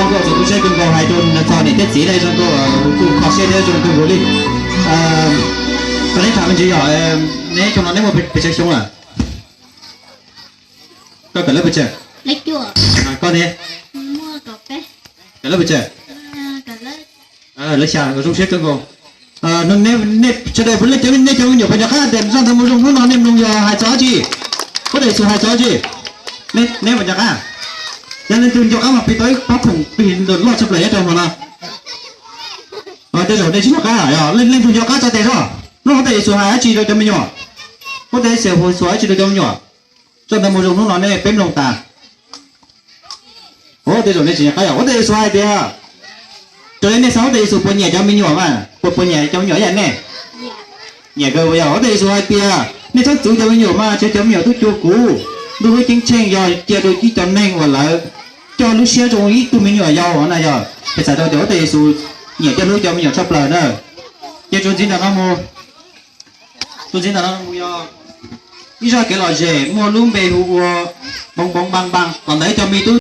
Nkauj txaus tu siab kawg nkaus hais rau nws txog niam thiab txiv ne zoo nkauj, kuj kho siab thiab zoo nkauj nkaus li. Koj neb tham me ntsis yog neb xyoo no neb muaj pes tsawg xyoo lawm? Koj kawm lab pes tsawg? Koj ne? Kawm lab pes tsawg? Lab xya, zoo siab kawg nkaus. Nej sawv daws puav leej cov, nej cov me nyuam puas nco qab tias zaj ntawv mus zoo hnub no nej mloog yog hais txog dab tsi? Huab tais Yexus hais txog dab tsi? Neb puas nco qab? Yog leej twg nco qab mas piv tau ib pob khoom plig loj tshaj plaws nyob rau hmo no. Tej zaum nej tsis nco qab, leej twg nco qab tso tes zog. Hnub no huab tais Yexus hais dab tsi rau cov me nyuam? Huab tais Yexus hais dab tsi rau cov me nyuam? Zaj ntawv mus zoo hnub no nej peb mloog tas. Huab tais Yexus hais tias, raws li nej xav huab tais Yexus puas nyiam cov me nyuam mas, puas, puas nyiam cov me nyuam ib yam nej? Nyiam kawg. Yog huab tais Yexus hais tias nej txhob txwv cov me nyuam mas, tsuav cov me nyuam tuaj cuag kuv. Ntuj lub ceeb tsheej yog cia rau ib co neeg uas lawv coj lub siab zoo ib tug me nyuam yaus na. Yog peb xav rau tias huab tais Yexus nyiam coj hlub cov me nyuam tshaj plaws na. Ces txuas ntxiv ntawm no mus, txuas ntxiv ntawm no mus yog ib zaj kev lom zem muaj lub npe hu ua Bong Bong Bang Bang. Tom ntawd ib co me tub